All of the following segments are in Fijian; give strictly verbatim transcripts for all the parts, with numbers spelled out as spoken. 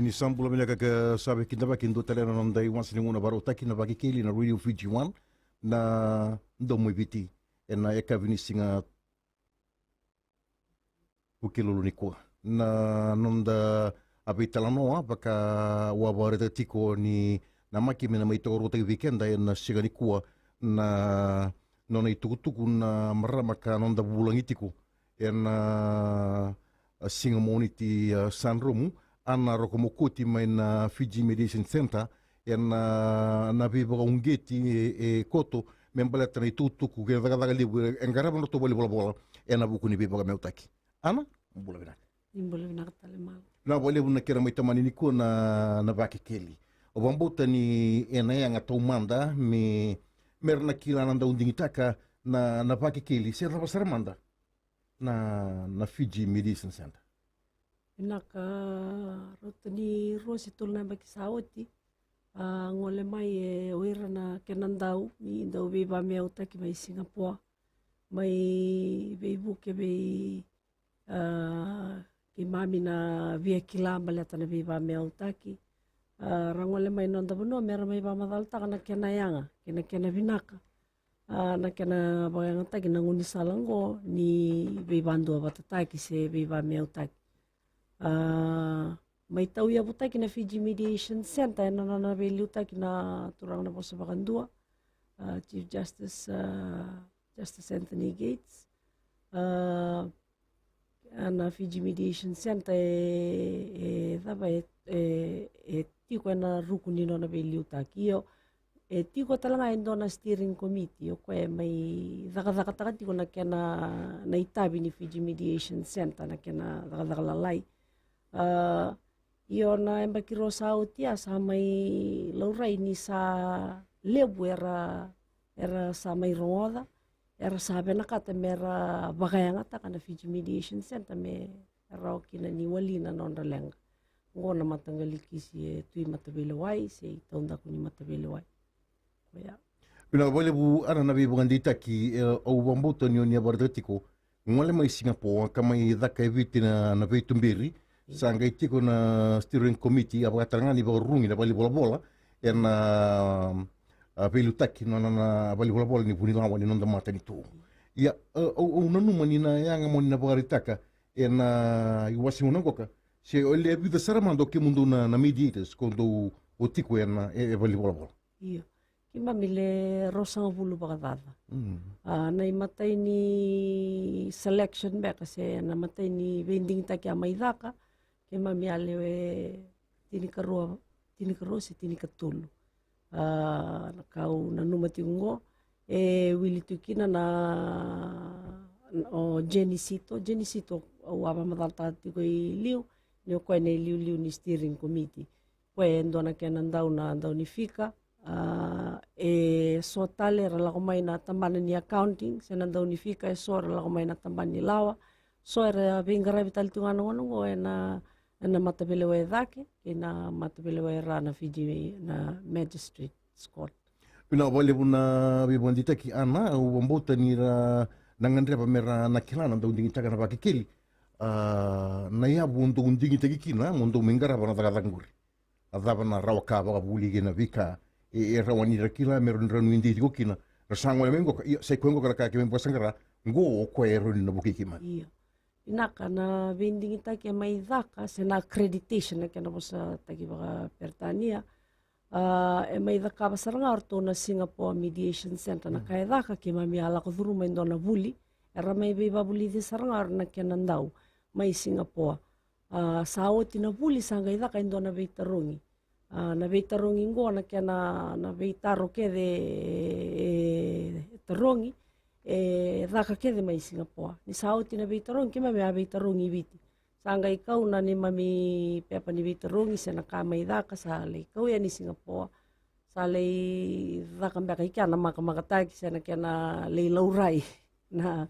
Ni sa bula vinaka ka sa veikidavaki dua tale na noda iwase ni gauna vakarautaki na Vakekeli na Radio Fiji One, na Domo i Viti, ena yakavi ni siga Vukelulu nikua. Na noda a veitalanoa vaka au a vakaraitaka tiko ni namaki me na mai tokaruataki vei keda ena siga nikua na nona itukutuku na marama ka noda vulagi tiko ena, a, siga Moniti, a, sa dromu, Ana Roko Mokoti mai na Fiji Mediation Centre, ena, na veivakauqeti e, e koto me baleta na itukutuku kei na cakacaka levu e, e qarava na nodratou valenivolavola ena vuku ni veivakameautaki. Ana, bula vinaka. Ni bula vinaka tale, Malo. Na vakalevu na kena mai tamani nikua na, na Vakekeli. Au vakabauta ni ena yaga taumada me, mera na kila na daudigitaka na, na Vakekeli se cava sara mada na, na Fiji Mediation Centre. Vinaka, rauta ni rua se tolu na yabaki sa oti, a, gole mai e o ira na kena dau ni dau veivameautaki mai Singapore, mai veivuke vei, a, keimami na via kila baleta na veivameautaki. A, ra gole mai na noda vanua mera mai vakamacalataka na kena yaga kei na kena vinaka, a, na kena vakayagataki na gaunisala oqo ni veivaduavatataki se veivameautaki. A, mai tauyavutaki na Fiji Mediation Centre ena nona veiliutaki na turaga na vosa vakadua, a, Chief Justice, a, Justice Anthony Gates. A, a, na Fiji Mediation Centre e, e cava e, e, e tiko ena ruku ni nona veiliutaki. Io, e tiko tale ga e dua na steering committee o koya e mai cakacakataka tiko na kena, na itavi ni Fiji Mediation Centre, na kena cakacaka lalai. A, io, na yabaki rua sa oti a sa mai laurai ni sa levu era, era sa mai rogoca, era sa vinakata mera vakayagataka na Fiji Mediation Centre me rawa kina ni wali na nodra leqa. Oqo na mataqali kisi e Tui Mataveilewai se i taudaku ni Mataveilewai. Oya. Vinaka vakalevu Ana na veivakadeitaki, e, au vakabauta ni o ni a vakaraitaka tiko, gole mai Singapore ka mai caka e Viti na, na veituberi. Sa qai tiko na steering committee a vakatara ga ni vakarurugi na valenivolavola ena, a, veiliutaki na, na, na valenivolavola ni vunilawa ni noda matanitu. Ia, a, au, au nanuma ni na yaga mo ni na vakaraitaka ena iwase gauna qoka, se o le vica sara mada o kemudou na, na mediators ko dou o tiko ena, e, e valenivolavola. Io. Keimami le ruasagavulu vakacaca. Mm. A, na imatai ni selection beka se na imatai ni veidigitaki a mai caka, keimami a lewe tinikarua, tinikarua se tinikatolu. A, na ka au nanuma tiko oqo e wili tiko kina na, na, o Jenny Sito. Jenny Sito au a vakamacalataka tiko i liu ni o koya na iliuliu ni steering committee. Koya e dua na kena dau na dau ni fika. A, e so tale era lako mai na tabana ni accounting se na dau ni fika, e so era lako mai na tabana ni lawa, so era veiqaravi tale tu ga na gauna oqo ena, ena mataveilewai e cake kei na mataveilewai e ra na Fiji na Magistrates Court. Vinaka vakalevu na veivakadeitaki Ana, au vakabauta ni ra na gadreva me ra na kila na dau digitaka na Vakekeli, a, na yavu dou digitaki kina mo dou mai qarava na cakacaka qori. A cava na rawa ka vakavuli kei na veika e, e rawa ni ra kila me rawa ni ra nuidei tiko kina. Ra sa gole mai qoka, ia, sa i koya qoka na ka keimami vakasaqara, qo o koya e rawa ni na vukei keimami. Io. Vinaka, na veidigitaki e mai caka se na accreditation na kena vosataki vakaperitania. A, e mai cakava sara ga o ratou na Singapore Mediation Centre na ka e caka, keimami a lako curuma e dua na vuli, era mai veivakavulici sara ga o ira na kena dau mai Singapore. A, sa oti na vuli sa qai caka e dua na veitarogi. A, na veitarogi qo na kena, na veitaro kece e, e tarogi, e caka kece mai Singapore. Ni sa oti na veitarogi, keimami a veitarogi i Viti. Sa qai kau na neimami pepa ni veitarogi se na ka mai caka, sa lai kau yani i Singapore. Sa lai caka beka i kea na makamakataki se na kena lai laurai na,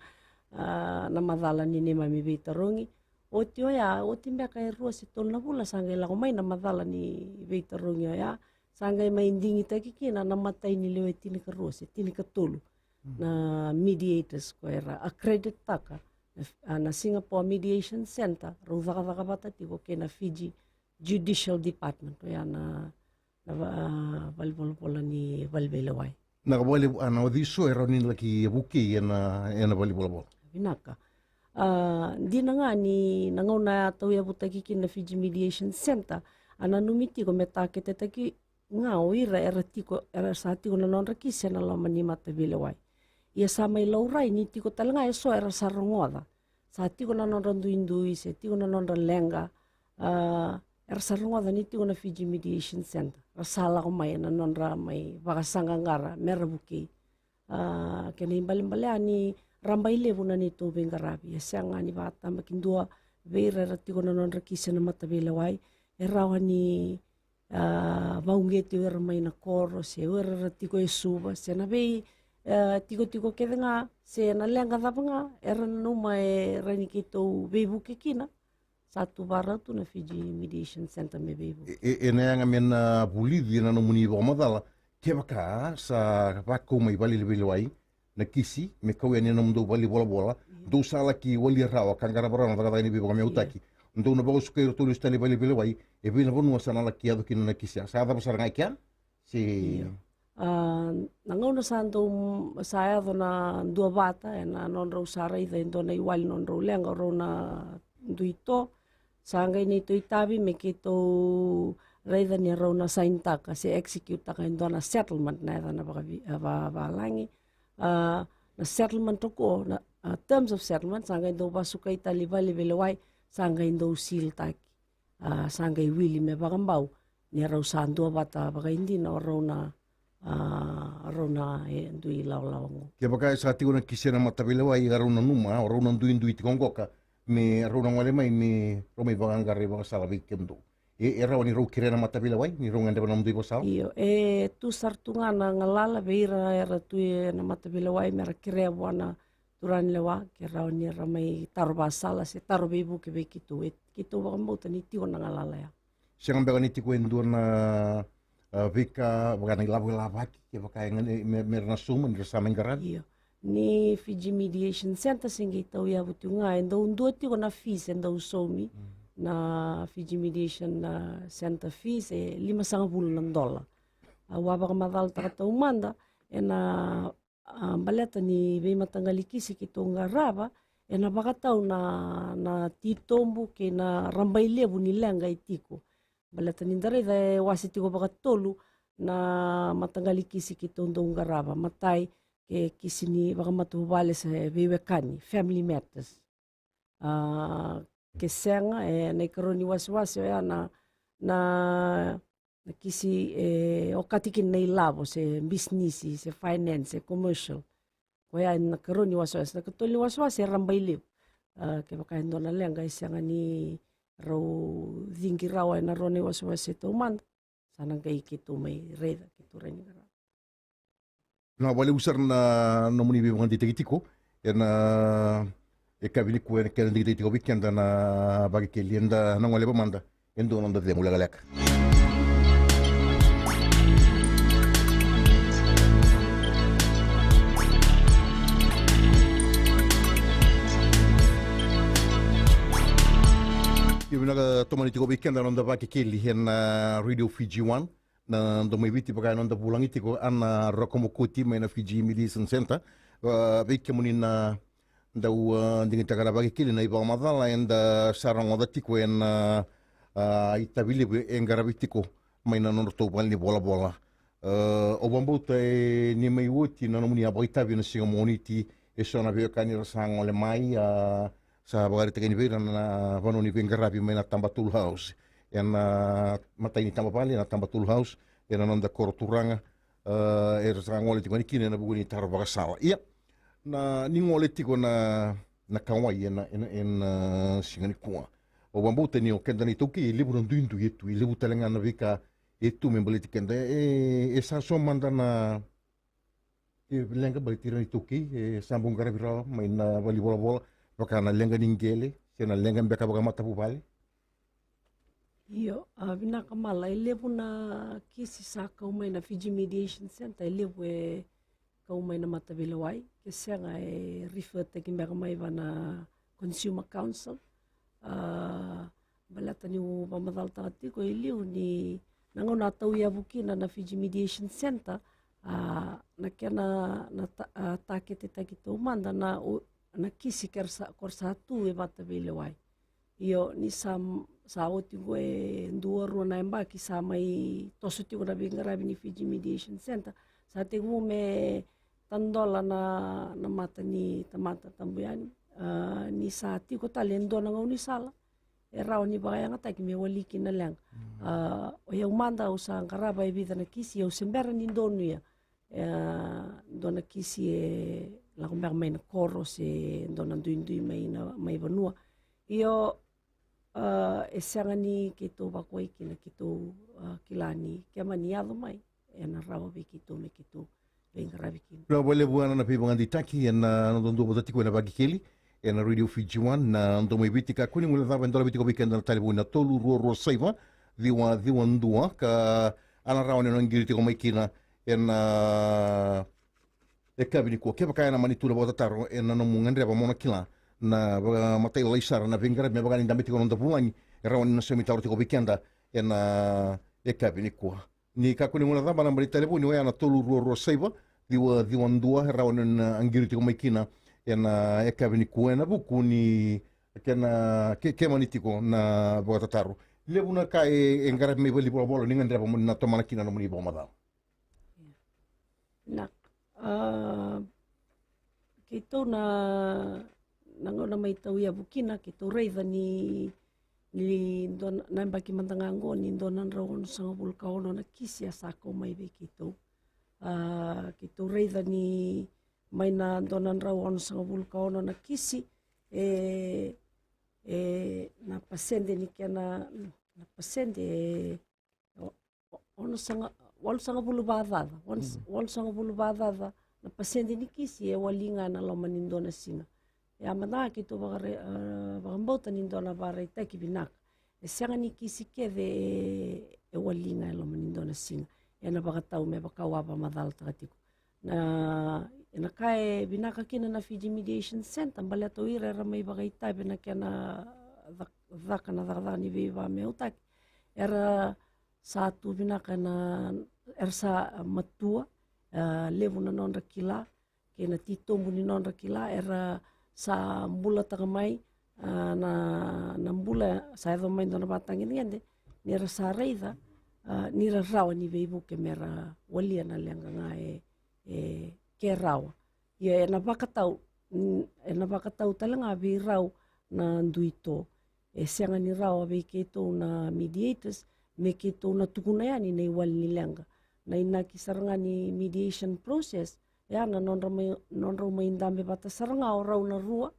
a, na macala ni neimami veitarogi. Oti oya, oti beka e rua se tolu na vula sa qai lako mai na macala ni veitarogi oya. Sa qai mai digitaki kina na matai ni lewe tinikarua se tinikatolu na mediators ko era accredit taka na, a, na Singapore Mediation Centre, rau cakacaka vata tiko kei na Fiji judicial department, oya na, na va-, valivolavola ni valeveilewai. Na ka vale, a, na oci so e rawa ni laki vukei ena, ena valivolavola. Vinaka. A, dina ga ni na gauna a tauyavutaki kina na Fiji Mediation Centre, a nanumi tiko me taketetaki ga o ira era tiko, era sa tiko na nodra kisi ena loma ni mataveilewai. Ia sa mai laurai ni tiko tale ga e so era sa rogoca, sa tiko na nodra duidui se tiko na nodra leqa, a, era sa rogoca ni tiko na Fiji Mediation Centre, ra sa lako mai ena nodra mai vakasaqaqara me ra vukei. A, kena ibalebale a ni rabailevu na neitou veiqaravi, e sega ni vakatabakidua vei ira era tiko na nodra kisi ena mataveilewai. E rawa ni, a, vauqeti o ira mai na koro se o ira era tiko e Suva se na vei, e, tikotiko kece ga se na leqa cava ga era nanuma e rawa ni keitou veivuke kina. Sa tu vakarau tu na Fiji Mediation Centre me veivuke. E, e, ena yaga me na vulici ena nomuni vakamacala, kevaka sa vakau mai valeveilewai na kisi me kau yani ena nomudou valevolavola, dou sa laki walia rawa ka qarava rawa na cakacaka ni veivakameautaki, dou na vakasukai iratou lesu tale i valeveilewai, e vei na vanua sa na laki yaco kina na kisi, a sa cava sara ga i kea? Si. Io. A, na gauna sa dou, sa yaco na duavata ena nodrau sa raica e dua na iwali nodrau leqa o rau na dui to, sa qai neitou itavi me keitou raica ni rau na sainitaka se execute-taka e dua na settlement, na yacana vakavi-, a, va-, valagi. A, na settlement toko, na, a, terms of settlement, sa qai dau vasukai tale i valeveilewai, sa qai dau seal-taki. A, sa qai wili me vakabau ni rau sa duavata vakaidina o rau na, a, rau na, e, dui lawalawa qo. Kevaka e sa tiko na kisi ena mataveilewai, a rau nanuma o rau na duidui tiko qoka me rau na gole mai me rau mai vakaqara ivakasala vei kemudou. E, e rawa ni rau kerea na mataveilewai ni rau gadreva na nomudou ivakasala? Io, e tu sara tu ga na galala vei ira era tu ena mataveilewai me ra kerea vua na turaga ni lewa ke rawa ni ra mai taro vakasala se taro veivuke vei keitou. E, keitou vakabauta ni tiko na galala ya. Sega beka ni tiko e dua na, a, veika vaka na ilavo e lavaki kevaka e gani me, me ra na sauma ni ra sa mai qaravi? Io. Ni Fiji Mediation Centre se qai tauyavu tiko ga, e dau dua tiko na fees e dau saumi na Fiji Mediation, a, Centre fees e limasagavulu na dola. Au a vakamacalataka taumada ena, a, baleta ni veimataqali kisi keitou qarava, ena vakatau na, na titobu kei na rabailevu ni leqa e tiko. Baleta ni da raica e wase tiko vakatolu na mataqali kisi keitou dau qarava. Matai, ke kisi ni vakamatavuvale se veiwekani, family matters. A, ke sega, e, na ikarua ni wasewase oya na, na, na kisi e okati kina na ilavo se bisinisi se finance se commercial. Koya na ikarua ni wasewase. Na ikatolu ni wasewase e rabailevu. A, kevaka e dua na leqa e sega ni rau cigi rawa ena rua na iwasewase taumada, sa na qai keitou mai raica, keitou rai ni qarava. Na vakalevu sara na nomuni veivakadeitaki tiko ena, e, yakavi nikua ena kena digitaki tiko vei keda na Vakekeli. Eda na goleva mada e dua na noda cegu lekaleka. Io, vinaka, tomani tiko vei keda na noda Vakekeli ena, a, Radio Fiji One. Na Domoiviti, vaka e noda vulagi tiko, Ana Roko Mokoti mai na Fiji Mediation Centre. A, vei kemuni na dau, a, digitaka na Vakekeli, na ivakamacala eda sa rogoca tiko ena, a, itavi levu e qaravi tiko mai na nodratou vale ni volavola. A, au vakabauta, e, ni mai oti na nomuni a vakaitavi ena siga Moniti, e so na veiwekani era sa gole mai, a, sa vakaraitaki yani vei ira na vanua ni veiqaravi mai na Tabatolu House. Ena, a, matai ni tabavale, na Tabatolu House, ena noda koro turaga, a, era sa gole tiko yani kina ena vuku ni taro vakasala. Ia, na, ni gole tiko na, na kauwai ena, ena, ena, a, siga nikua. Au vakabauta ni o keda na iTaukei e levu na duidui e tu, e levu tale ga na veika e tu me baleti keda. E, e sa so mada na, e, leqa baleti ira na iTaukei e sa bau qaravi rawa mai na vale ni volavola, vaka na leqa ni qele se na leqa beka vakamatavuvale? Io, a, vinaka Mala, e levu na kisi sa kau mai na Fiji Mediation Centre, e levu e kau mai na mataveilewai, ke sega e refer-taki beka mai va na Consumer Council. A, Baleta niu vakamacalataka tiko e liu ni na gauna a tauyavu kina na Fiji Mediation Center, a, na kena na ta, a, taketetaki taumada na, o, na kisi kera sa, kora sa tu e vata veilewai. Io, ni sa, sa oti qo e dua rua na yabaki sa mai toso tiko na veiqaravi ni Fiji Mediation Center. Sa tekivu me tadola na, na mata ni tamata tabu yani. A, ni sa tiko tale e dua na gaunisala e rawa ni vakayagataki me wali kina leqa. A, o yau mada au sa qarava e vica na kisi, au se bera ni donuya. E, dua na kisi e lako beka mai na koro se dua na duidui mai na, mai vanua. Io, a, e sega ni keitou vakuai kina, keitou, a, kila ni ke mani yaco mai, ena rawa vei keitou me keitou veiqaravi kina. Vinaka vakalevu Ana na veivakadeitaki ena noda duavata tiko ena Vakekeli ena Radio Fiji One, na Domo i Viti. Kakua ni guilecava e dolava tiko vei keda na talevoni na tolu rua rua saiva ciwa ciwa dua, ka a na rawa ni o na qiri tiko mai kina ena yakavi nikua. Kevaka ena mani tu na vakatataro ena nomu gadreva mo na kila na vakamatailalai sara na veiqaravi me vaka ni dabe tiko na noda vulagi, e rawa ni na saumi taro tiko vei keda ena yakavi nikua. Ni kakua ni guilecava na naba ni talevoni oya na tolu rua rua saiva ciwa ciwa dua, e rawa ni o na qiri tiko mai kina ena yakavi nikua ena vuku ni kena ke, ke mani tiko na vakatataro. Levu na ka e, e qaravi mai valenivolavola ni gadreva mo ni na tomana kina na nomuni vakamacala. Na, a, keitou na, na gauna mai tauyavu kina, keitou raica ni, ni dua na, na yabaki mada ga qo ni dua na drau onosagavulu ka ono na kisi a sa kau mai vei keitou. A, keitou raica ni mai na dua na drau onosagavulu ka ono na kisi, e, e, na pasede ni kena, na pasede, e, o, o, onosaga, walusagavulu vakacaca, onos-, walusagavulu vakacaca na pasede ni kisi e wali ga ena loma ni dua na siga. E a mada ga keitou vakare-, a, vakabauta ni dua na vakaraitaki vinaka. E sega ni kisi kece e, e wali ga e loma ni dua na siga. Ena vakatau me vaka au a vakamacalataka tiko. Na, ena ka e vinaka kina na Fiji Mediation Center, baleta o ira era mai vakaitavi ena kena cak-, caka na cakacaka ni veivakameautaki. Era sa tu vinaka na, era sa matua, e, levu na nodra kila, kei na titobu ni nodra kila, era sa bulataka mai, a, na, na bula sa yaco mai dua na vakatagedegede, ni ra sa raica, a, ni ra rawa ni veivuke me ra walia na leqa ga e, e ke rawa. Ia ena vakatau, n-, ena vakatau tale ga vei rau na dui to. E sega ni rawa vei keitou na mediators me keitou na tukuna yani na iwali ni leqa. Na inaki sara ga ni mediation process, e a na nodra mai, nodrau mai dabe vata sara ga o rau na rua,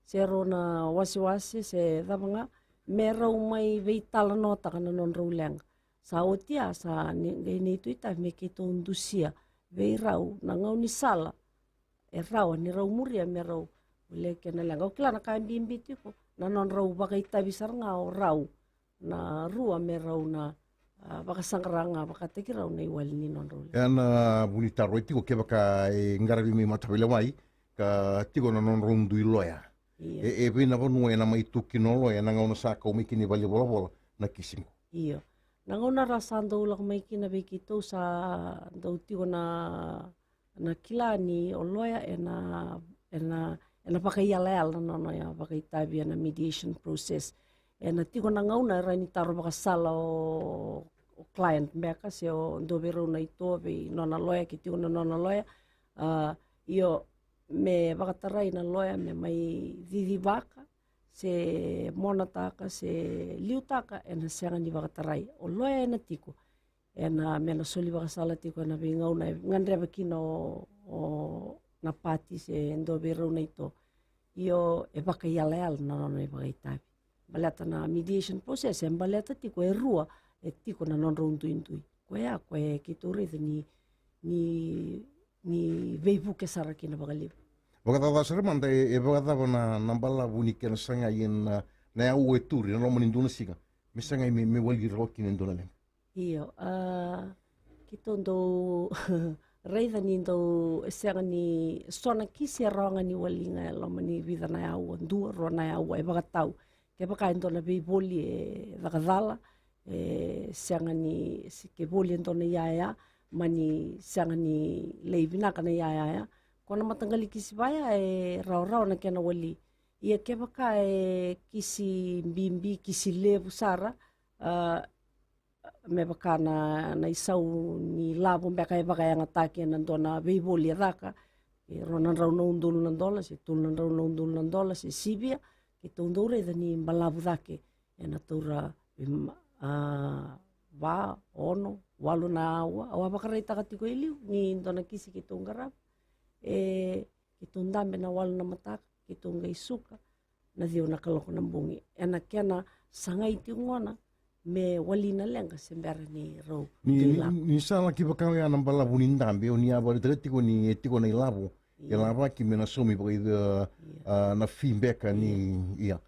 se rau na wasewase, se cava ga, me rau mai veitalanoataka na nodrau leqa. Sa oti a, sa ni, qai neitou itavi me keitou dusia vei rau na gaunisala e rawa ni rau muria me rau walia kina na leqa. Au kila na ka e bibi tiko na nodrau vakaitavi sara ga o rau na rua me rau na, a, vakasaqara ga vakataki rau na iwali ni nodrau leqa. E a na vu ni taro e tiko, kevaka e qaravi mai mataveilewai ka tiko na nodrau dui loya. Io. E, e vei na vanua ena mai tu kina o loya ena gauna sa kau mai kina i valenivolavola na kisi qo? Io. Na gauna ra sa dau lako mai kina vei keitou sa dau tiko na na kila ni o loya ena, ena, ena vakaiyalayala na nona vakaitavi ena mediation process. Ena tiko na gauna e rawa ni taro vakasala o, o client beka se o dua vei rau na ito vei nona loya, ke tiko na nona loya. A, io, me vakatarai na loya me mai cicivaka se monataka se liutaka, ena sega ni vakatarai. O loya ena tiko ena, me na soli vakasala tiko ena veigauna e gadreva kina o, o na pati se dua vei rau na ito. Io, e vakaiyalayala na nona ivakaitavi. Baleta na mediation process e baleta tiko e rua, e tiko na nodrau duidui. Koya, koya e keitou raica ni, ni, ni veivuke sara kina vakalevu. Vakacaca sara mada e, e vakacava na, na balavu ni kena sagai ena, na aua e turi ena loma ni dua na siga me sagai me, me wali rawa kina e dua na leqa? Io, a, keitou dau raica ni dau e sega ni so na kisi e rawa ga ni wali ga e loma ni vica na aua, dua, rua na aua, e vakatau. Kevaka e dua na veivoli e caka cala, e sega ni, se ke voli e dua na iyaya, mani sega ni lai vinaka na iyaya ya, ko na mataqali kisi vaya e rawarawa na kena wali. Ia kevaka e kisi bibi, kisi levu sara, a, me vaka na, na isau ni lavo beka e vakayagataki ena dua na veivoli e caka, e rua na drau na udolu na dola, se tolu na drau na udolu na dola, se sivia, keitou dau raica ni balavu cake ena taura, em, a, va, ono, walu na aua. Au a vakaraitaka tiko e liu ni dua na kisi keitou qarava, e, keitou dabe na walu na mataka, keitou qai suka na ciwa na kaloko na bogi. Ena kena sagai tiko gona me wali na leqa se bera ni rau ni, ni, ni sa laki vaka oya na balavu ni dabe, o ni a vakaraitaka tiko ni e tiko na ilavo e lavaki me na saumi vaka i, a, a, na fi beka ni, ia.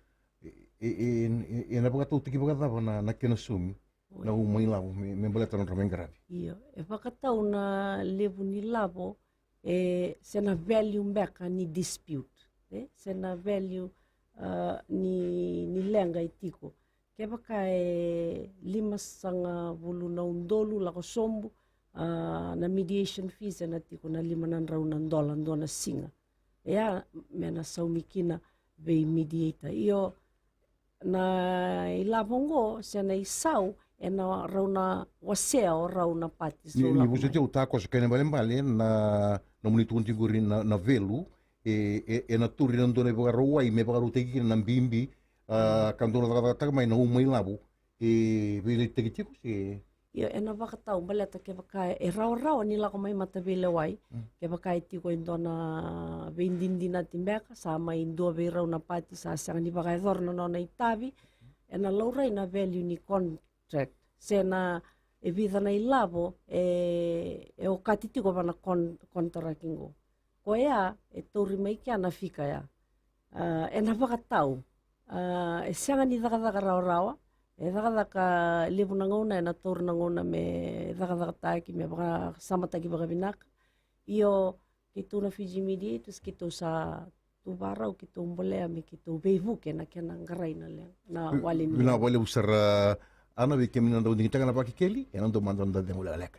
E, e, e, e na vakatautaki vakacava na, na kena saumi na uma ilavo me, me baleta na nodra mai qaravi? Io, e vakatau na levu ni lavo, e, se na value beka ni dispute, e, se na value, a, ni, ni leqa e tiko. Kevaka e limasagavulu na udolu lako sobu, a, na mediation fees ena tiko na lima na drau na dola dua na siga. Ia, me na saumi kina vei mediator. Io, na ilavo oqo se na isau ena rau na wasea o rau na parties. Ni, ni vosoti au, takoso kena ibalebale na, na nomuni tukuni tiko qori na, na value, e, e, ena tauri na dua na ivakarau wai me vakarautaki kina na bibi, a, ka dua na cakacakataka mai na uma ilavo e veiletitaki tiko se? Io, ena vakatau baleta kevaka e rawarawa ni lako mai mataveilewai, kevaka e tiko e dua na veidinadinati beka, sa mai dua vei rau na party sa sega ni vakayacora na nona itavi, ena laurai na value ni contract se na e vica na ilavo e, e okati tiko va na con-, contract qo. Koya e tauri mai kea na fika ya. A, ena vakatau. A, e sega ni cakacaka rawarawa. E cakacaka levu na gauna, ena tauri na gauna me cakacakataki, me vakasamataki vakavinaka. Io, keitou na Fiji Mediators, keitou sa tu varau, keitou bolea me keitou veivuke na kena qarai na le-, na wali ni. Vinaka vakalevu sara, Ana, vei kemuni na dau digitaka na Vakekeli, ena dua mada na cegu lekaleka.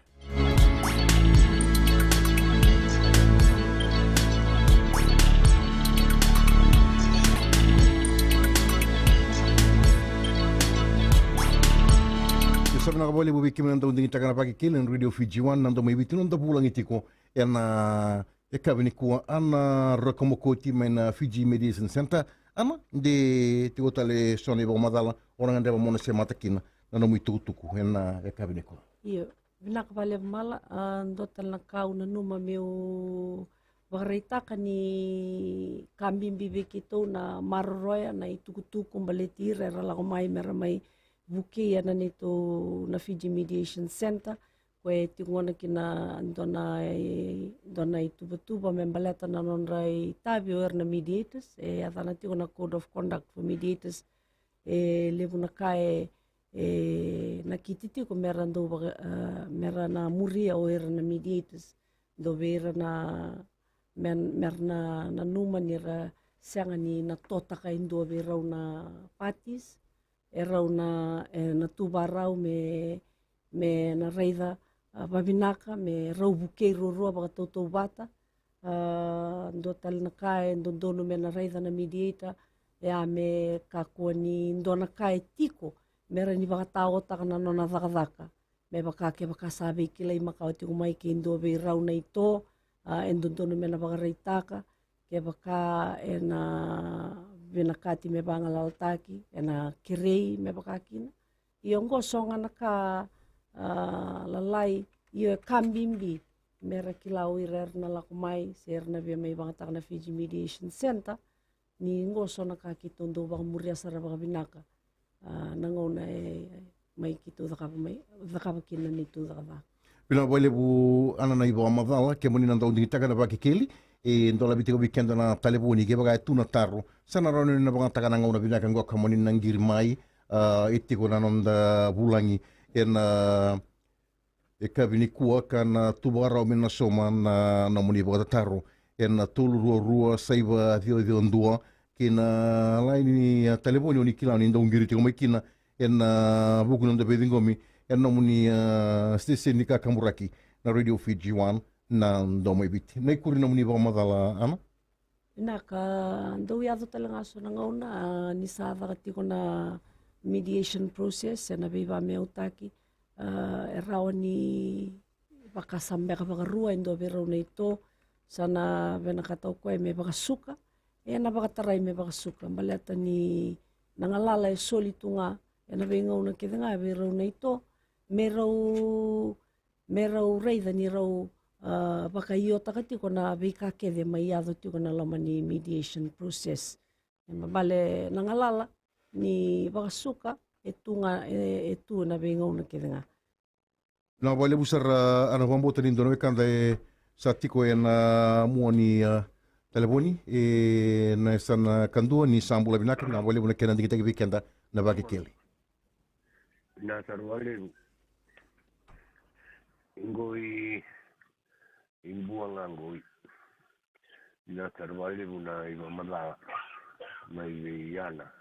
Sa vinaka vakalevu vei kemuni na dau digitaka na Vakekeli ena Radio Fiji One, na Domo i Viti, noda vulagi tiko ena yakavi nikua, Ana Rakamokoti mai na Fiji Mediation Centre. Ana, de tiko tale eso na ivakamacala o na gadreva mo na semata kina na nomu itukutuku ena yakavi nikua? Io, vinaka vakalevu Mala. A, dua tale na ka au nanuma meu vakaraitaka ni ka bibi vei keitou na maroroya na itukutuku baleti ira era lako mai mera mai vukei ena neitou na Fiji Mediation Centre. Koya e tiko gona kina dua na i-, dua na ituvatuva me baleta na nodra itavi o ira na mediators, e yacana tiko na Code of Conduct for Mediators. E levu na ka e, e nakiti tiko mera dau vaka, a, mera na muria o ira na mediators. Dua vei ira na, me, mera na, nanuma ni ra sega ni na totaka e dua vei rau na parties, e rau na, e na tu varau me, me na raica, a, vavinaka, me rau vukei ruarua vakatautauvata. A, dua tale na ka e dodonu me na raica na mediator, e a me kakua ni dua na ka e tiko me ra ni vakataotaka na nona cakacaka. Me vaka kevaka sa veikilai makawa tiko mai kei dua vei rau na ito, a, e dodonu me na vakaraitaka, kevaka e na vinakati me vagalalataki, e na kerei me vaka kina. Ia oqo so ga na ka, a, lalai, ia e ka bibi me ra kila o ira era na lako mai se era na via mai vagataka na Fiji Mediation Centre, ni oqo so na ka keitou dau vakamuria sara vakavinaka, a, na gauna e mai keitou cakava mai, cakava kina na neitou cakacaka. Vinaka vakalevu Ana na ivakamacala. Kemuni na dau digitaka na Vakekeli, e dolavi tiko vei keda na talevoni kevaka e tu na taro. Sa na rawa ni na vagataka na gauna vinaka oqo ka moni na qiri mai, a, e tiko na noda vulagi ena yakavi nikua ka na tu vakarau me na sauma na nomuni vakatataro ena tolu rua rua saiva ciwa ciwa dua, kei na laini ni, a, talevoni o ni kila ni dau qiri tiko mai kina ena, a, vuku ni noda veiciqomi ena nomuni, a, siteseni ni kakaburaki na Radio Fiji One, na Domo i Viti. Na ikuri nomuni vakamacala, Ana? Vinaka, dau yaco tale ga so na gauna, a, ni sa caka tiko na mediation process ena veivakameautaki, a, e rawa ni vakasama beka vakarua e dua vei rau na ito, sa na vinakata o koya me vakasuka, ena vakatarai me vakasuka, baleta ni na galala e soli tu ga ena veigauna kece ga vei rau na ito, me rau, me rau raica ni rau, a, vakaiotaka tiko na veika kece mai yaco tiko na loma ni mediation process. E ma bale na galala ni vakasuka e tu ga, e, e tu ena veigauna kece ga. Vinaka vakalevu sara, a, Ana Vakabauta, ni dua na wekada e sa tiko ena mua ni, a, talevoni, ena yasana kadua. Ni sa bula vinaka, vinaka vakalevu na kena digitaki vei keda na Vakekeli. Vinaka sara vakalevu. Qo i, i Bua ga qo i. Vinaka sara vakalevu na ivakamacala mai vei Ana.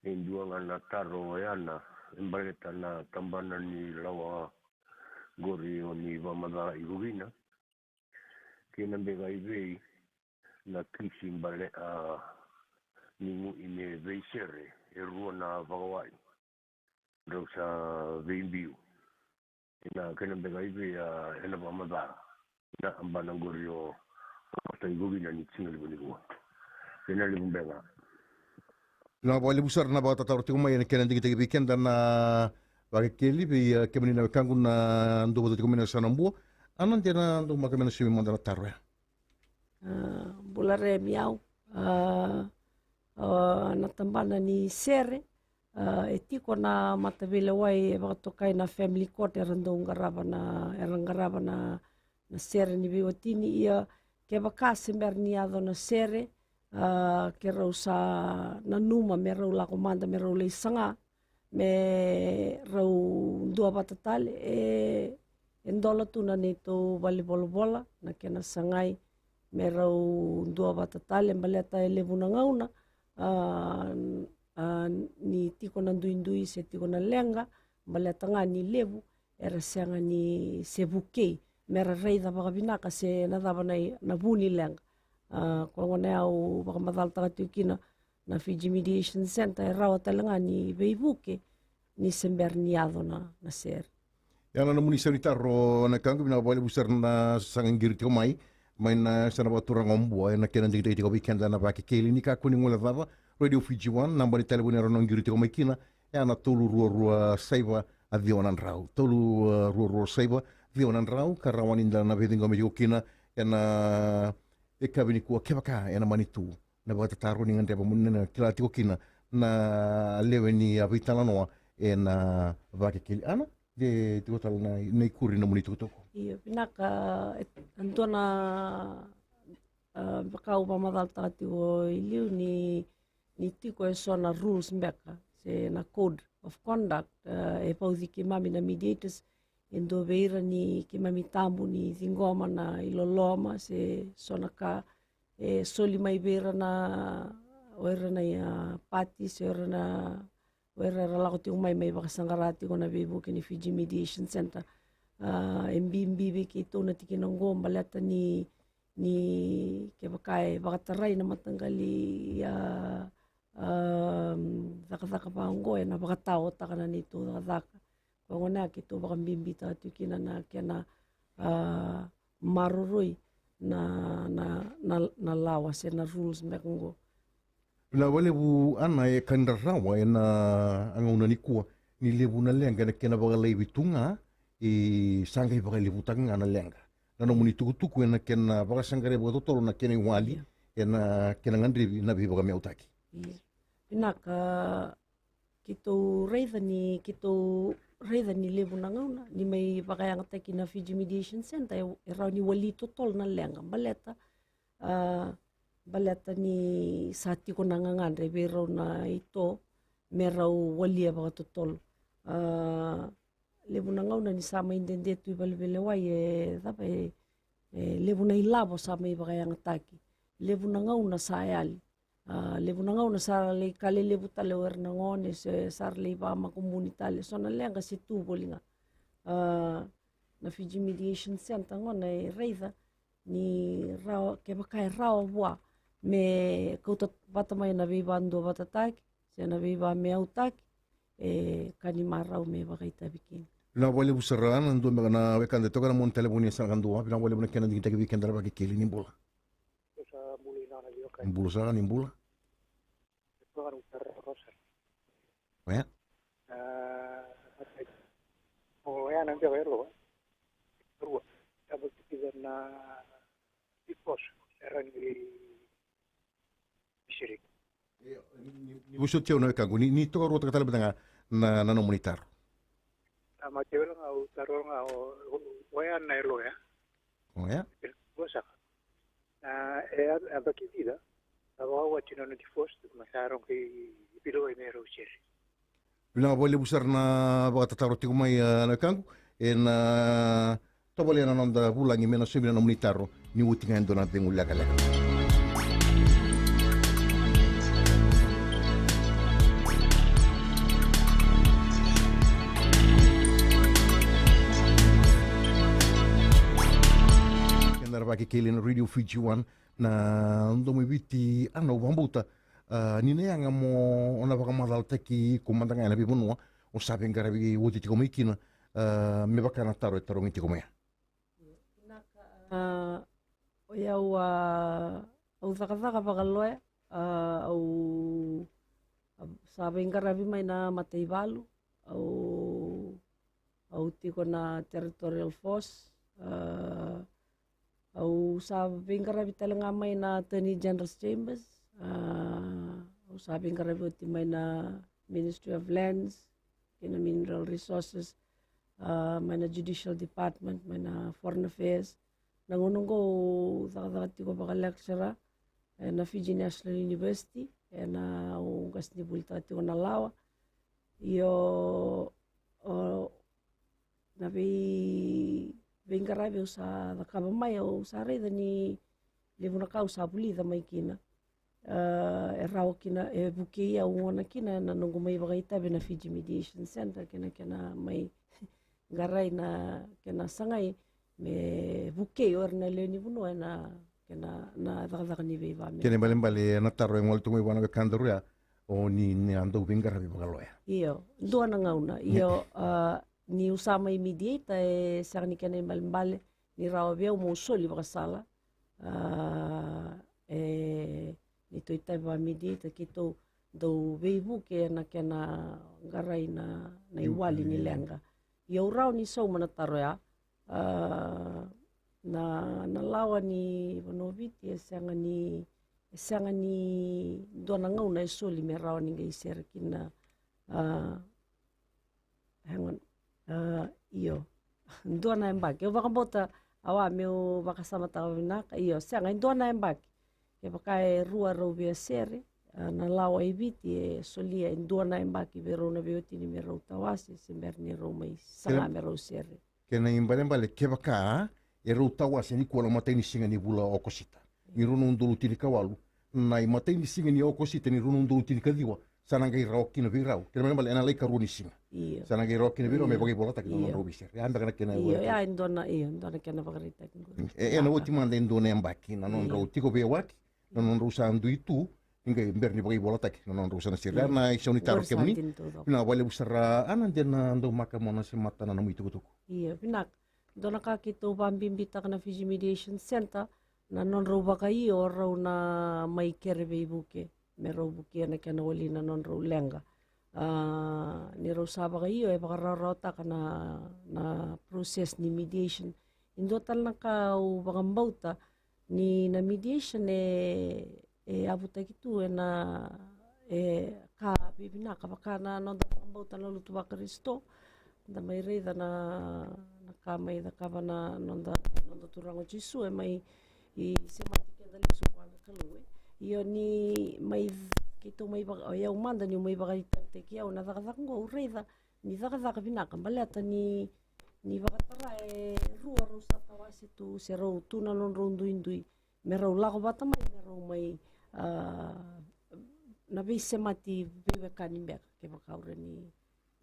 E dua ga na taro e Ana, e baleta na tabana ni lawa qori o ni vakamacala iko kina. Kei na beka i vei na kisi bale, a, ni gui me veisere e rua na vakawai. Drau sa veibiu. Ena kena beka i vei, a, ena vakamacala na abana qori o, o ta iko kina ni siga levu ni rua. Kena levu beka. Vinaka vakalevu sara na vakatataro tiko mai ena kena digitaki vei keda na Vakekeli, vei, a, kemuni na wekaqu na dau vata tiko mai na yasana Bua. Ana, de na dau maka me na sumi mada na taro ya. A, bula re mi au. A, a, na tabana ni sere, a, e tiko na mataveilewai e vakatokai na family court era dau qarava na, era qarava na, na sere ni veiwatini. Ia kevaka se bera ni yaco na sere, a, ke rau sa nanuma me rau lako mada me rau lai saga, me rau duavata tale, e, e dola tu na neitou valenivolavola na kena sagai me rau duavata tale, baleta e levu na gauna, a, a, ni tiko na duidui se tiko na leqa, baleta ga ni levu era sega ni se vukei me ra raica vakavinaka se na cava na i, na vu ni leqa. A, koya gona au vakamacalataka tiko kina na Fiji Mediation Centre, e rawa tale ga ni veivuke ni se bera ni yaco na, na sere. Ia na nomuni sau ni taro na wekaqu, vinaka vakalevu sara na sasaga qiri tiko mai mai na yasana vakaturaga o Bua ena kena digitaki tiko vei keda na Vakekeli. Ni kakua ni guilecava, Radio Fiji One, naba ni talevoni era na qiri tiko mai kina, e na tolu rua rua saiva a ciwa na drau. Tolu, a, rua rua saiva ciwa na drau, ka rawa ni da na veiciqomi tiko kina ena, a, yakavi nikua kevaka ena mani tu na vakatataro ni gadreva mo ni na kila tiko kina na lewe ni, a, veitalanoa ena Vakekeli. Ana, de tiko tale na, na ikuri nomuni tukutuku. Io, vinaka, e, e dua na, a, vaka au vakamacalataka tiko i liu ni, ni tiko e so na rules beka se na code of conduct, a, e vauci keimami na mediators, e dua vei ira ni keimami tabu ni ciqoma na iloloma se so na ka e soli mai vei ira na, o ira na, a, party se o ira na, o ira era lako tiko mai, mai vakasaqara tiko na veivuke ni Fiji Mediation Centre. A, e bibi vei keitou na tikina oqo baleta ni, ni kevaka e vakatarai na mataqali, a, a, cakacaka vaqo, ena vakataotaka na neitou cakacaka. Koya gona keitou vakabibitaka tiko kina na kena, a, maroroi na, na, na, na lawa se na rules beka oqo. Vinaka vakalevu Ana, e ka ni rarawa ena gauna nikua ni levu na leqa ena kena vakalaivi tu ga, e sa qai vakalevutaka ga na leqa. Na nomuni tukutuku ena kena vakasaqarai vakatotolo na kena iwali, ena kena gadrevi na veivakameautaki. Ia. Vinaka, keitou raica ni, keitou raica ni levu na gauna ni mai vakayagataki na Fiji Mediation Centre, e, e rawa ni wali totolo na leqa. Baleta, a, baleta ni sa tiko na gagadre vei rau na ito me rau walia vakatotolo. A, levu na gauna ni sa mai dede tu i valeveilewai, e cava, e, e levu na ilavo sa mai vakayagataki. Levu na gauna sa yali. A, levu na gauna sa lai ka lelevu tale o ira na gone, se sa ra lai vakamakubuni tale. So na leqa se tu voli ga. A, na Fiji Mediation Centre gona e raica ni rawa, kevaka e rawa vua me kauta vata mai na veivakaduavatataki se na veivakameautaki, e ka ni marau me vakaitavi kina. Vinaka vakalevu sara. Na dua beka na wekada e toka na moni talevoni, e sa na ka dua. Vinaka vakalevu na kena digitaki vei keda na Vakekeli. Ni bula. Sa bula ina na veiwekani. Ni bula sara, ni bula. Oya. Ah, oya na beka e loa. Rua. Taba kida na divorce era ni siri. Ni vosoti au na wekaqu, ni, ni tokaruataka tale mada ga na, na nomuni taro. A, ma tevela ga au taro ga o, o, oya na e loa. Oya. Vosaka. A, e a, a vakivida. A vakawati na nona divorce, ma sa rogo i, i pilo e me rau sere. Vinaka vakalevu sara na vakatataro tiko mai, a, na wekaqu. E na tovolea na noda vulagi me na saumi na nomuni taro ni oti ga e dua na cegu lekaleka. Kena ra Vakekeli na Radio Fiji One. Na Domo i Viti, a, au vakabauta, a, ni na yaga mo na vakamacalataki iko mada ga ena veivanua o sa veiqaravi oti tiko mai kina, a, me vaka na taro e tarogi tiko mai. A, o yau, a, au cakacaka vakaloya, a, au, a, sa veiqaravi mai na mataivalu, au, au tiko na Territorial Force, a, au sa veiqaravi tale ga mai na Attorney General's Chambers, a, au sa veiqaravi oti mai na Ministry of Lands kei na Mineral Resources, a, mai na Judicial Department, mai na Foreign Affairs. Na gauna oqo au cakacaka tiko vaka lecturer ena Fiji National University, ena, au qasenivuli tiko na lawa. Io, o, na vei, veiqaravi au sa cakava mai, au sa raica ni levu na ka au sa vulica mai kina. A, e rawa kina, e vukei au gona kina na noqu mai vakaitavi na Fiji Mediation Centre, kei na kena mai qarai na kena sagai me vukei o ira na lewe ni vanua ena kena na cakacaka ni veivame. Kena ibalebale na taro e gole tu mai vua na wekadaru ya, o ni na dau veiqaravi vakaloya. Io, dua na gauna. Io, a, niu sa mai mediator, e sega ni kena ibalebale ni rawa vei au meu soli vakasala. A, e, neitou itavi vaka mediator keitou dau veivuke ena kena qarai na, na iwali ni leqa. Ia au rawa ni sauma na taro ya. A, na, na lawa ni vanua o Viti e sega ni, e sega ni dua na gauna e soli me rawa ni qai sere kina. A, hang on. A, io. Dua na yabaki. Au vakabauta, au a meu vakasamataka vinaka. Io, sega, e dua na yabaki. Kevaka e rua rau via sere, a, na lawa i Viti e solia e dua na yabaki vei rau na veiwatini me rau tawase, se bera ni rau mai saga me rau sere. Kena ibalebale kevaka e rau tawase nikua na imatai ni siga ni vula o Okosita ni rua na udolu tinikawalu, na imatai ni siga ni Okosita ni rua na udolu tinikaciwa, sa na qai rawa kina vei rau. Kena ibalebale ena lai karua ni siga. Io. Sa na qai rawa kina vei rau me vakaivolataki na nodrau veisere. Ya beka na kena. Io, ya e dua na, io, dua na kena vakaraitaki qori. E, ena oti mada e dua na yabaki na nodrau tiko veiwaki, na nodrau sa dui tu, ni qai bera ni vakaivolataki na nodrau sa na sere. A, na isau ni taro kemuni. Vinaka vakalevu sara. A, na dua na daumaka mo na semata na nomu itukutuku. Io, vinaka. Dua na ka keitou vakabibitaka na Fiji Mediation Centre, na nodrau vakaio rau na mai kere veivuke me rau vukea na kena wali na nodrau leqa. A, ni rau sa vakaio e vakarawarawataka na, na process ni mediation. E dua tale na ka au vakabauta ni na mediation e, e yavutaki tu ena, e ka vivinaka vaka na noda vakabauta na lotu vaKarisito. Da mai raica na, na ka mai cakava na noda, noda Turaga o Jisu, e mai, i semati keda lesu vua na Kalou, e. Io, ni mai, keitou mai vaka, o yau mada niu mai vakaitavitaki au na cakacaka oqo, au raica ni cakacaka vinaka, baleta ni, ni vakatara e rua rau sa tawase tu, se rau tu na nodrau duidui me rau lako vata mai, me rau mai, a, na veisemati veiwekani beka kevaka o rawa ni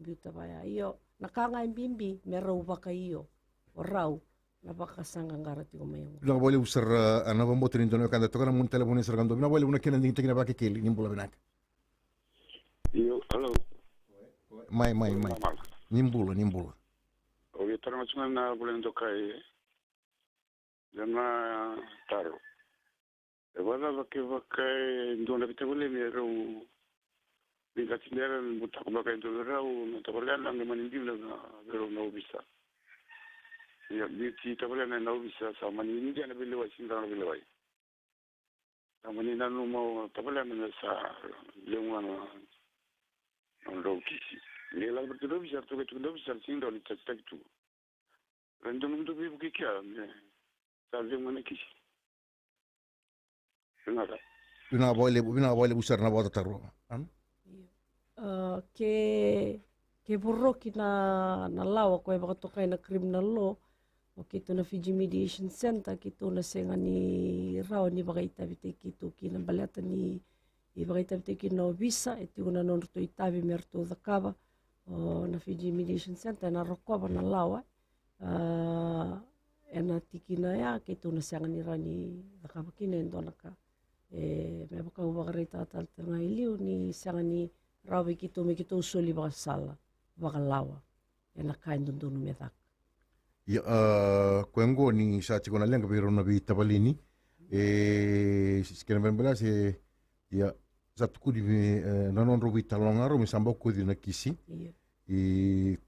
biuta vaya. Io, na ka ga e bibi me rau vakaio o rau na vakasaqaqara tiko mai oqo. Vinaka vakalevu sara, a, na vakabauta ni dua na wekada toka na moni talevoni sara ka dua. Vinaka vakalevu na kena digitaki na Vakekeli, ni bula vinaka. Io, alo. Mai, mai, mai. Mama. Ni bula, ni bula. O via taro ga tu ga na vula ni dokai. Ia na taro. E vakacava kevaka e dua na veitavaleni e rau veiqati bera me butako beka e dua vei rau na tavalena, me mani dina na vei rau na ovisa. Ia biuti tavalena ena ovisa sa mani dina na veilewai, sega ni rawa na veilewai. Sa mani nanuma o tavalena me sa levu ga na nodrau kisi. Ni lako vei rau na ovisa, ratou qai tukuna na ovisa, sega ni rawa ni takitaki tu. Ra dua na nomudou veivuke kea me sa cegu ga na kisi. Vinaka. Vinaka vakalevu, vinaka vakalevu sara na vakatataro. Ana? Io. A, ke, ke voroki na, na lawa ko e vakatokai na criminal law, o keitou na Fiji Mediation Centre, keitou na sega ni rawa ni vakaitavitaki keitou kina baleta ni vakaitavitaki kina na ovisa, e tiko na nodratou itavi me ratou cakava. O na Fiji Mediation Centre ena rokova na lawa, a, ena tikina ya keitou na sega ni rawa ni cakava kina e dua na ka. E, me vaka au vakaraitaka tale ga e liu ni sega ni rawa vei keitou me keitou soli vakasala vakalawa ena ka e dodonu me caka. Ia, a, koya oqo ni sa tiko na leqa vei rau na veitavaleni. E, s-, s-, kena balebale se, ia, sa tukuni me, e, na nodrau veitalanoa ga rau me sa bokoci na kisi. Ia. E,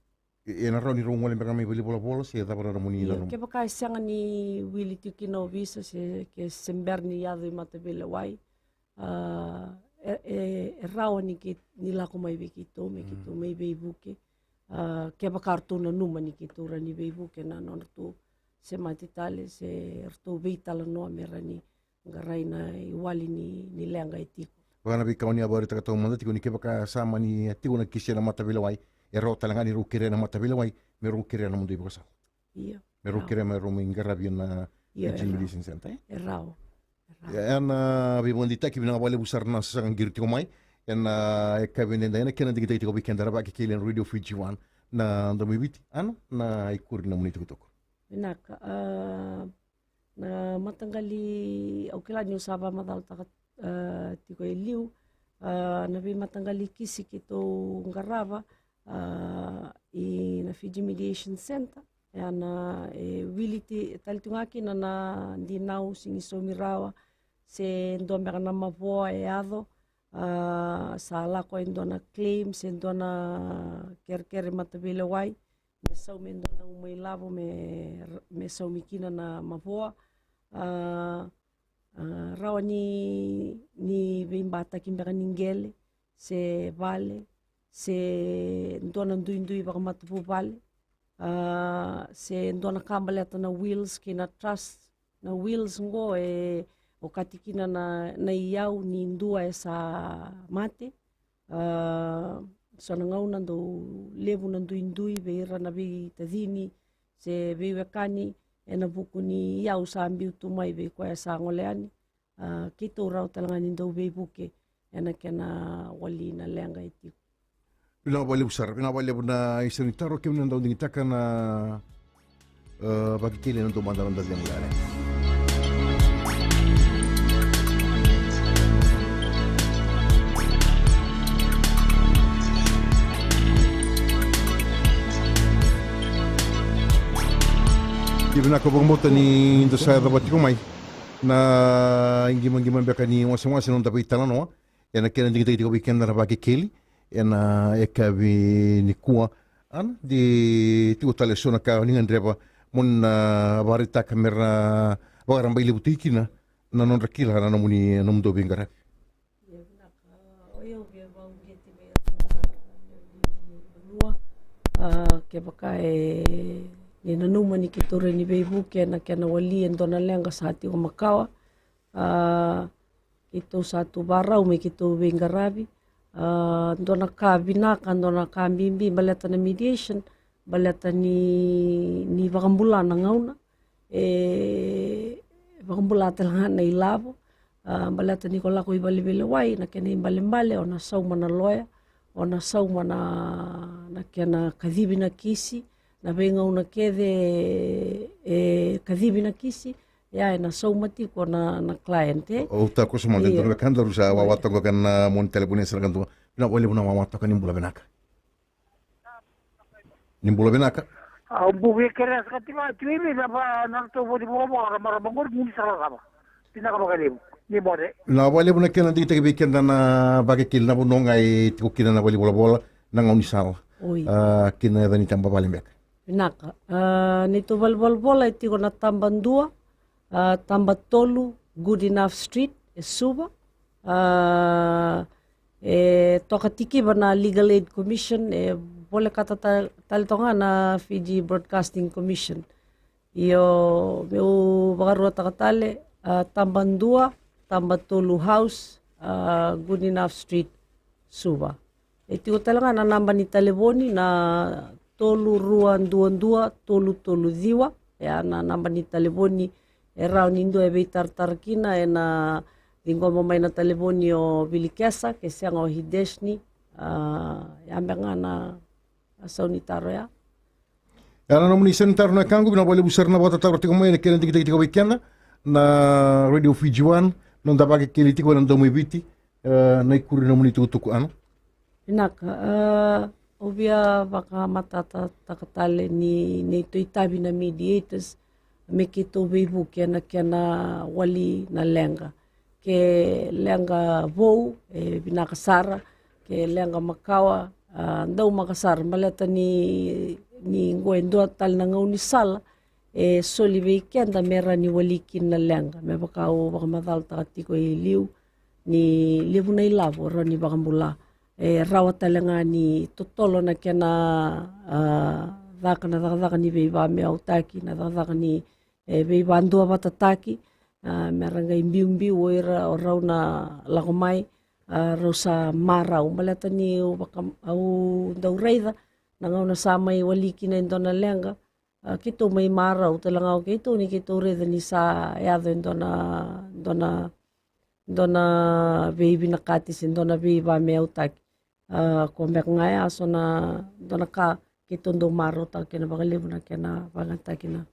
e, ena rawa ni rau gole beka mai valenivolavola se cava na nomuni nanuma? Ia, kevaka e sega ni wili tiko kina ovisa se ke se bera ni yaco i mataveilewai, a, e, e, e rawa ni kei-, ni lako mai vei keitou, me keitou mai veivuke. A, kevaka ratou nanuma ni keitou rawa ni veivuke na nodratou semati tale se ratou veitalanoa me rawa ni qarai na iwali ni, ni leqa e tiko. Vaka na veika o ni a vakaraitaka taumada tiko ni kevaka sa mani a tiko na kisi ena mataveilewai, e rawa tale ga ni rau kerea na mataveilewai me rau kerea na nomudou ivakasala. Io. Me rau kerea me rau mai qaravi ena Fiji Mediation Centre, e? E rawa. E rawa. Ia, ena veivakadeitaki, vinaka vakalevu sara na sasaga qiri tiko mai ena yakavi edaidai, ena kena digitaki tiko vei keda na Vakekeli ena Radio Fiji One, na Domo i Viti. Ana, na ikuri na nomuni tokotoko. Vinaka, a, na mataqali, au kila niu sa vakamacalataka, a, tiko e liu, a, na veimataqali kisi keitou qarava, a, ina Fiji Mediation Centre. Ia na, e, wili ti-, tale tu ga kina na dinau sega ni saumi rawa, se dua beka na mavoa e yaco, a, sa lako e dua na claim se dua na kerekere mataveilewai, me saumi e dua na uma ilavo me, me saumi kina na mavoa. A, a, rawa ni, ni veibataki beka ni qele, se vale, se dua na duidui vakamatavuvale, a, se dua na ka baleta na wills kei na trust. Na wills qo e okati kina na, na iyau ni dua e sa mate. A, so na gauna dau levu na duidui vei ira na veitacini se veiwekani ena vuku ni iyau sa biu tu mai vei koya sa gole yani. A, keitou rawa tale ga ni dau veivuke ena kena wali na leqa e tiko. Vinaka vakalevu sara, vinaka vakalevu na isau ni taro, kemuni na dau digitaka na, e, Vakekeli ena Domo i Viti, na noda cegu yalewa. Ia vinaka, vakabauta ni da sa yacova tiko mai na iqimaqima beka ni wasewase na noda veitalanoa ena kena digitaki tiko vei keda na Vakekeli ena yakavi nikua. Ana, de tiko tale eso na ka o ni gadreva mo ni na vakaraitaka me ra vakarabailevutaki kina na nodra kila na nomuni, nomudou veiqaravi. Ia vinaka, o yau via vakauqeti vei ira na lewe ni vanua. A, kevaka e, ni nanuma ni keitou rawa ni veivuke ena kena wali e dua na leqa sa tiko makawa. A, keitou sa tu vakarau me keitou veiqaravi. A, dua na ka vinaka, dua na ka bibi baleta na mediation, baleta ni, ni vakabula na gauna, e vakabula tale ga na ilavo. A, baleta ni ko lako i vale veilewai, na kena ibalebale o na sauma na loya, o na sauma na, na kena kacivi na kisi, na veigauna kece e kacivi na kisi, ia e na sauma tiko na, na client, e. Au takoso mada, e dua na wekadaru sa wawa toka ena moni talevoni e sara ka dua. Vinaka vakalevu na wawa toka, ni bula vinaka. Ni bula vinaka. Au bula vinaka, kerea saka tiko, tiko i vei na va, na ratou voli volavola, na marama qori, ni sala cava. Vinaka vakalevu, ni bode. Vinaka vakalevu na kena digitaki vei keda na Vakekeli, na vanua ga e tiko kina na voli volavola, na gaunisala. Oi. A, kina yaca ni taba vale beka. Vinaka. A, neitou voli volavola e tiko na taba dua, a, taba tolu, Good Enough Street, e Suva. A, e toka tikiva na Legal Aid Commission, e volekata ta-, tale toka ga na Fiji Broadcasting Commission. Io, meu vakaruataka tale, a, taba dua, taba tolu House, a, Good Enough Street, Suva. E tiko tale ga na naba ni talevoni, na tolu rua dua dua tolu tolu ciwa. Ia na naba ni talevoni e rawa ni dua e veitaratara kina, e na ciqoma mai na talevoni o Vilikesa, ke sega o Hideshni. A, ia beka ga na, na sau ni taro ya. Ia na nomuni sau ni taro na wekaqu, vinaka vakalevu sara na vakatataro tiko mai, ena kena digitaki tiko vei keda na Radio Fiji One, noda Vakekeli tiko ena Domo i Viti, e, na ikuri, nomuni tukutuku, Ana. Vinaka, e, au via vakamatatataka tale ni, neitou itavi na mediators, me keitou veivuke ena kena wali na leqa. Ke leqa vou, e vinaka sara, ke leqa makawa, a, daumaka sara, baleta ni, ni qo e dua tale na gaunisala e soli vei keda me rawa ni wali kina na leqa, me vaka au vakamacalataka tiko i liu, ni levu na ilavo rawa ni vakabula. E rawa tale ga ni totolo na kena, a, caka na cakacaka ni veivameautaki, na cakacaka ni, e, veivaduavatataki, a, me ra qai biubiu o ira o rau na lako mai, a, rau sa marau. Baleta ni au vaka, au dau raica na gauna sa mai wali kina e dua na leqa, a, keitou mai marau tale ga o keitou ni keitou raica ni sa yaco e dua na, dua na, dua na veivinakati se dua na veivameautaki. A, ko beka ga ya so na dua na ka keitou dau marautaka kina vakalevu, na kena vakayagataki na,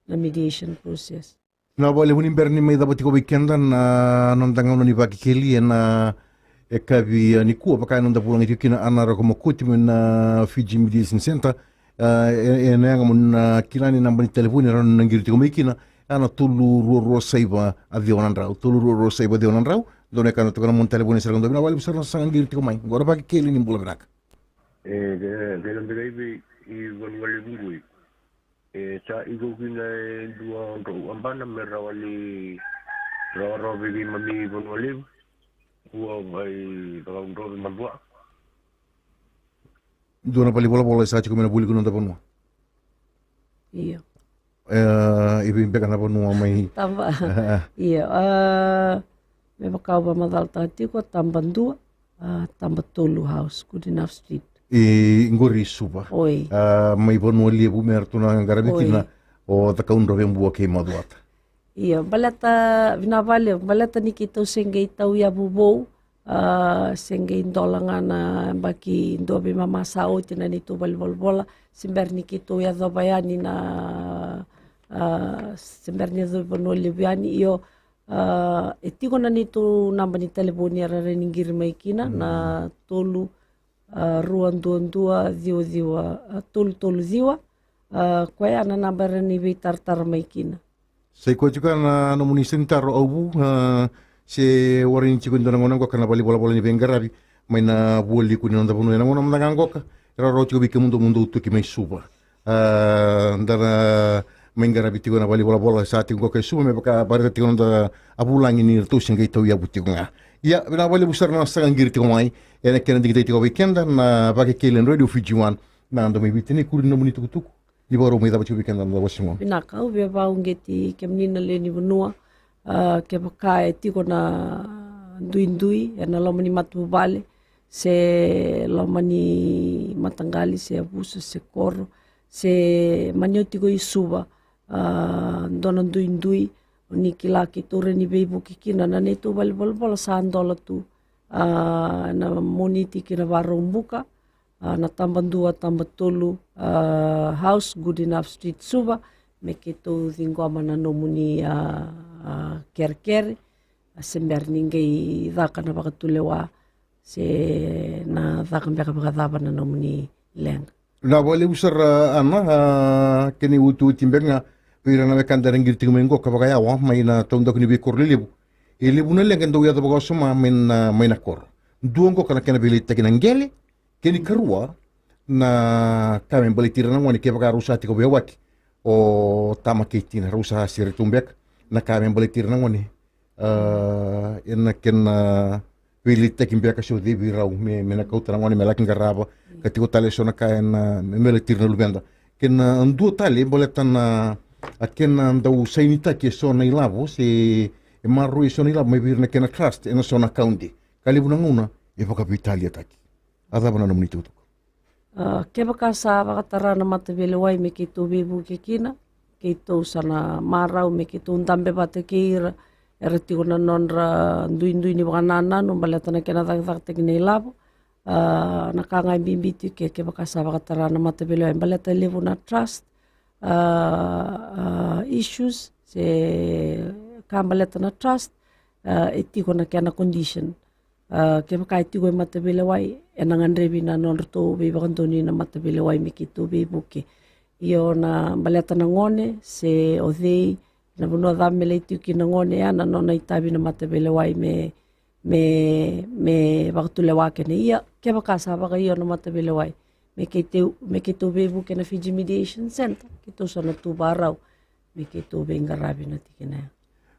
na mediation process. Vinaka vakalevu. Ni bera ni mai cava tiko vei keda na noda gauna ni Vakekeli ena, e, yakavi, e, nikua, vaka e noda vulagi tiko kina Ana Roko Makoti mai na Fiji Mediation Centre, e, e, ena yaga mo na kila ni naba ni talevoni e rawa ni na qiri tiko mai kina, e na tolu rua rua saiva a ciwa na drau, tolu rua rua saiva a ciwa na drau. Dua na ka na toka na moni talevoni e sara ka dua. Vinaka vakalevu sara na saga qiri tiko mai. Qo na Vakekeli, ni bula vinaka. E, ke, ke na bera i vei, i Vanua Levu qoi. E sa iko kina e dua drau abana me rawa ni rawarawa vei keimami i Vanua Levu. Kua mai vakaudrove madua. Dua na vale ni volavola e sa tiko mai na vuli ko noda vanua. Io. E, i vei beka na vanua mai? Taba. Io, a, me vaka au vakamacalataka tiko, taba dua, a, taba tolu House, Good Enough Street. I qori i Suva. Oi. A, mai Vanua Levu me ratou na qaravi kina o Cakaudrove, Bua kei Macuata. Io, baleta, vinaka vakalevu, baleta ni keitou se qai tauyavu vou, a, se qai dola ga na yabaki dua veimama sa oti na neitou vale ni volavola, se bera ni keitou yacova yani na, a, se bera ni yacovi Vanua Levu yani, io, a, e tiko na neitou naba ni talevoni era rawa ni qiri mai kina, na tolu, a, rua dua dua ciwa ciwa, a, tolu tolu ciwa, a, koya na naba era ni veitaratara mai kina. Sa i koya tiko na nomuni sau ni taro, Auvu, a, se warai ni tiko e dua na gauna qo ka na vale ni volavola ni veiqaravi mai na vualiku ni noda vanua ena gauna mada ga qo ka e rawarawa tiko vei kemudou mo dou toki mai Suva. A, da na mai qaravi tiko na vale ni volavola sa tiko qo ka i Suva, me vaka vakaraitaka tiko na noda vulagi ni ratou se qai tauyavu tiko ga. Ia, vinaka vakalevu sara na saga qiri tiko mai ena kena digitaki tiko vei keda na Vakekeli ena Radio Fiji One, na Domo i Viti. Ni kuri, nomuni tukutuku, ni vakarau mai cava tiko vei keda na wase qo. Vinaka, au via vakauqeti kemuni na lewe ni vanua, a, kevaka e tiko na duidui ena loma ni matavuvale se loma ni mataqali se yavusa se koro, se mani o tiko i Suva, a, dua na duidui, ni kila keitou rawa ni veivuke kina, na neitou valenivolavola sa dola tu, a, na Moniti ki na Vakaraubuka, a, na Tabadua, Tabatolu, a, House, Goodenough Street, Suva, me keitou ciqoma na nomuni, a, a, kerekere, a, se bera ni qai caka na vakatulewa, se na caka beka vakacava na nomuni leqa. Na vakalevu sara, Ana, a, kena iotioti beka ga vei ira na wekada era qiri tiko mai qo ka vakayawa mai na taudaku ni veikoro lelevu. E levu na leqa e dau yaco vakawasoma mai na, mai na koro. Dua qo ka na kena veiletitaki na qele, kena ikarua na ka me baleti ira na gone kevaka rau sa tiko veiyawaki o tama kei tina, rau sa sere tu beka, na ka me baleti ira na gone, a, ena kena veiletitaki beka se o cei vei rau me, me na kauta na gone me laki qarava, ka tiko tale eso na ka ena me baleti ira na luveda. Kena dua tale baleta na, a, kena dau sainitaki eso na ilavo se e maroroi eso na ilavo mai vei ira na kena trust ena so na kaudi. Ka levu na gauna e vakaveitaliataki. A cava na nomuni tukutuku? A, kevaka sa vakatara na mataveilewai me keitou veivuke kina, keitou sa na marau me keitou dabe vata kei ira era tiko na nodra duidui ni vakanananu baleta na kena cakacakataki na ilavo. A, na ka ga e bibi tiko ke, kevaka sa vakatara na mataveilewai baleta e levu na trust, a, a, issues se ka baleta na trust, a, e tiko na kena condition. A, kevaka e tiko e mataveilewai, ena gadrevi na nodratou veivakadonui na mataveilewai me keitou veivuke. Io, na baleta na gone se o cei, na vanua cava me lai tiko kina na gone, ya na nona itavi na mataveilewai me, me, me vakatulewa kina. Ia kevaka sa vakaio na mataveilewai me keitou, me keitou veivuke na Fiji Mediation Centre, keitou sa na tu vakarau me keitou veiqaravi na tikina ya.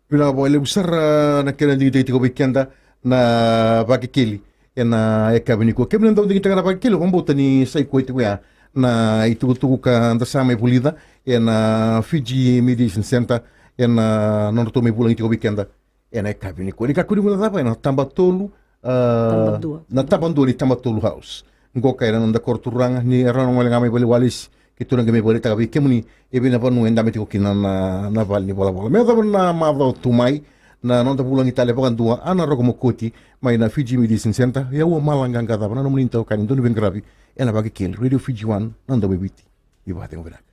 Vinaka vakalevu sara na kena digitaki tiko vei keda na Vakekeli ena yakavi nikua. Kemuni na dau digitaka na Vakekeli, vakabauta ni sa i koya tiko ya na itukutuku ka da sa mai vulica ena Fiji Mediation Centre ena nodratou mai vulagi tiko vei keda ena yakavi nikua. Ni kakua ni guilecava, ena Tabatolu, a, Tabadua. Na Tabadua ni Tabatolu House. Qo ka ena noda koro turaga, ni rawa na gole ga mai vale ni walesi, keitou na qai mai valeitaka vei kemuni e vei na vanua e dabe tiko kina na, na vale ni volavola. Me yacova na macawa tu mai na noda vulagi tale vakadua, Ana Roko Mokoti mai na Fiji Mediation Centre. Ia au a Mala Qaqacava, na nomuni itokani, dau ni veiqaravi ena Vakekeli, Radio Fiji One, na Domoiviti. Ni vakacegu vinaka.